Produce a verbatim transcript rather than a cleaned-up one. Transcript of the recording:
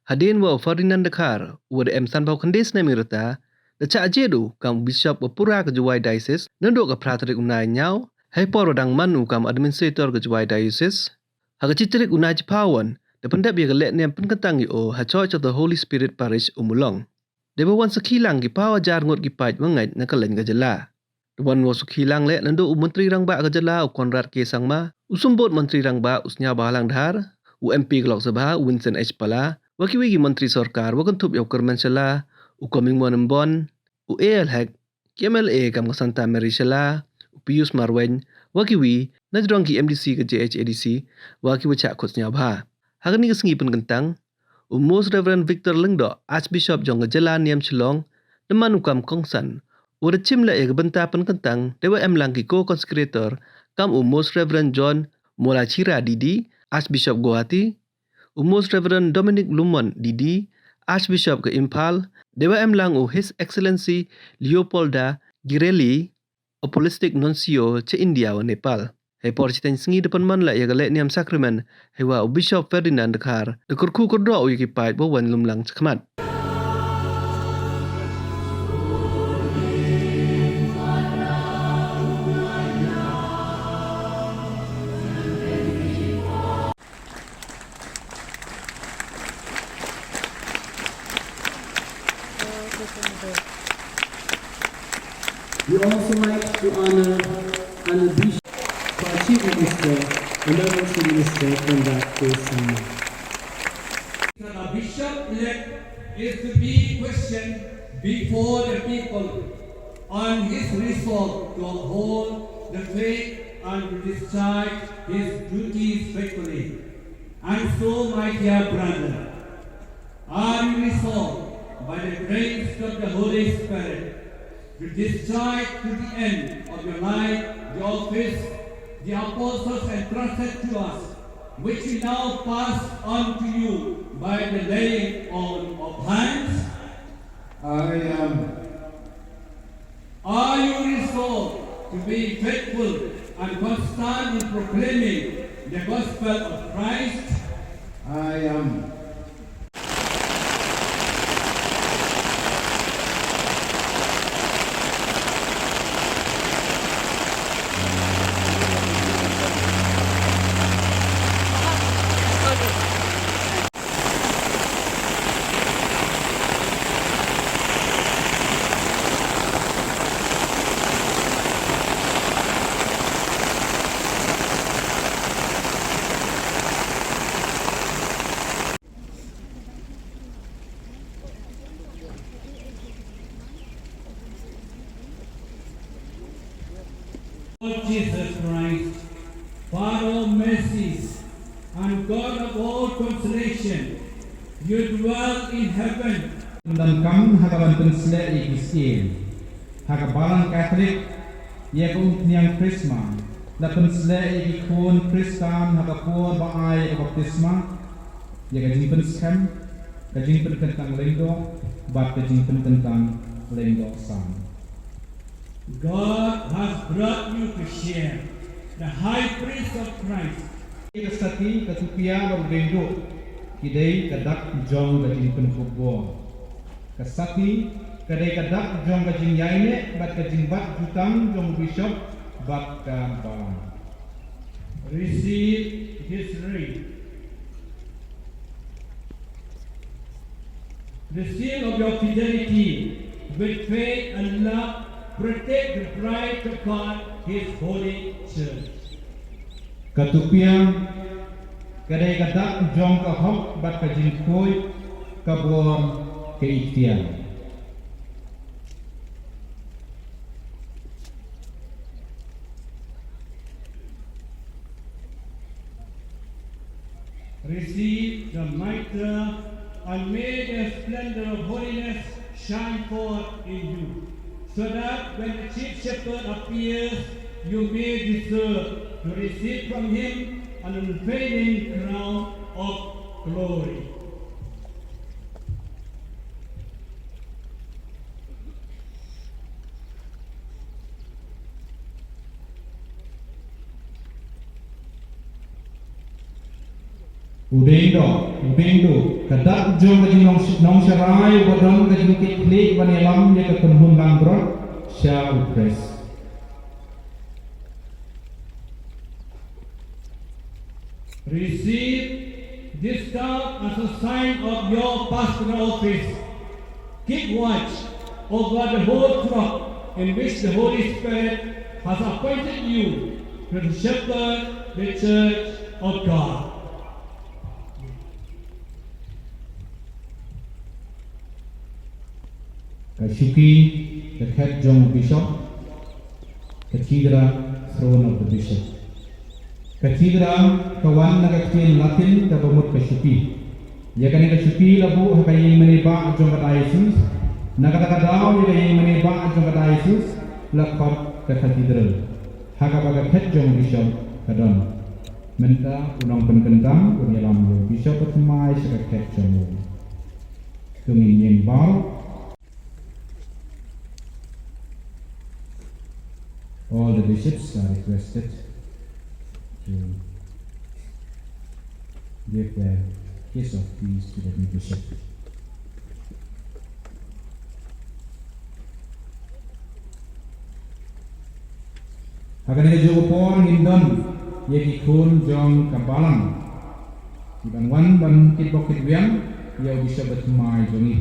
Hadien ba u Ferdinand Dkhar, uba da em sanphew khyndai snem ïa ka rta, da shah jied u kam u Bishop ba pura ka Jowai Diocese naduh ka phra tarik u Naiïaw, ha ka por ba dang man u kam u Administrator ka Jowai Diocese. Ha ka shi tarik u Naiïaw, da pyndep ïa ka lehniam pynkyntang ïa u ha Church of the Holy Spirit Parish, Ummulong. Dei ba wan sakhi lang ki phew hajar ngut ki paid bangeit na kylleng ka jylla. Da wan sakhi lang leh naduh u Myntri Rangbah ka jylla u Conrad K Sangma, u Symbud Myntri Rangbah u Sniawbhalang Dhar, u M P ka Lok Sabha u Vincent H Pala, wa kiwei ki Myntri Sorkar wa kynthup ïa u Kyrmen Shylla, u Comingone Ymbon, u A L Hek, ki M L A kam ka Santa Mary Shylla, u Pius Marwein, wa kiwei, na jrong ki M D C ka J H A D C, wa kiwei ki shah khot sniawbha. Ha kane ka sngi pynkyntang, u Most Reverend Victor Lyngdoh, Archbishop jong ka jylla niam Shillong, da man u kam kongsan, u da shim leh ïa ka bynta pynkyntang, dei wa em lang ki co-consecrator, kam u Most Reverend John Molachira D D, Archbishop Guwahati, u Most Reverend Dominic Lumon D D, Archbishop ka Imphal, dei wa em lang u His Excellency Leopoldo Girelli, Apostolic Nuncio cha India wa Nepal. Ha ka por shiteng sngi da pynman leh ïa ka lehniam sakramen, ha kawa u Bishop Ferdinand Dkhar, da kyrkhu kyrdoh u ïa ki paid wa wan lum lang shakhmat. We also like to honor Honorable Bishop, our Chief Minister, Emergency Minister, Conrad K Sangma. The bishop-elect is to be questioned before the people on his resolve to uphold the faith and to discharge his duties faithfully. And so, my dear brother, are you resolved by the grace of the Holy Spirit to discharge to the end of your life the office the apostles entrusted to us, which we now pass on to you by the laying on of hands? I am. Are you resolved to be faithful and constant in proclaiming the gospel of Christ? I am. Lord Jesus Christ, Father of mercies and God of all consolation, you dwell in heaven. Donkam ha kaban pynsleh ïa ki syiem. Ha ka Balang Katholik, ïa ka Umphniang Krisma, la pynsleh ïa ki khun Khristan ha ka por ba ai ïa ka baptisma, ïa ka jingpynskhem, ka jingpynkyntang lyngdoh, bad ka jingpynkyntang lyngdoh san. God has brought you to share the high priest of Christ. Ka sati, ka tupia bad u dengduh ki dei ka dak jong ka jingpynkup bor. Ka sati ka dei ka dak jong ka jingïaineh bad ka jingbat jutang jong u bishop bad ka balang. Receive this ring. The seal of your fidelity with faith and love protect the bride of God, his holy church. Ka tupia ka dei ka dak jong ka hok bad ka jingkhuid ka bor ka ikhtiar. Receive the mitre and may the splendor of holiness shine forth in you, so that when the chief shepherd appears, you may deserve to receive from him an unfailing crown of glory. U deng doh, u deng doh, ka dak jong ka jingnong, nongsharai uba don ka jingkitkhlieh ban ïalam ïa ka kynhun langbrot sha u Khrist. Receive this staff as a sign of your pastoral office. Keep watch over the whole flock in which the Holy Spirit has appointed you to shepherd the church of God. Ka shuki, ka khet jong u bishop, Cathedra, throne of the bishop. Cathedra ka wan na ka ktien Latin kaba mut ka shuki. Ïa kane ka shuki la buh ha ka ïingmane bah jong ka diocese, na kata ka daw ïa ka ïingmane bah jong ka diocese la khot ka cathedral, ha kaba ka khet jong u bishop ka don. Mynta u nongpynkyndam un ïalam ïa u bishop bathymmai sha ka khet jong u. To ngin ïeng baroh. All the bishops are requested to give their kiss of peace to the new bishop. Ha kane ka juh ka por ngin don ïa ki khun jong ka balang kiban wan ban kitbok kitwiang ïa u bishop bathymmai jong ngi.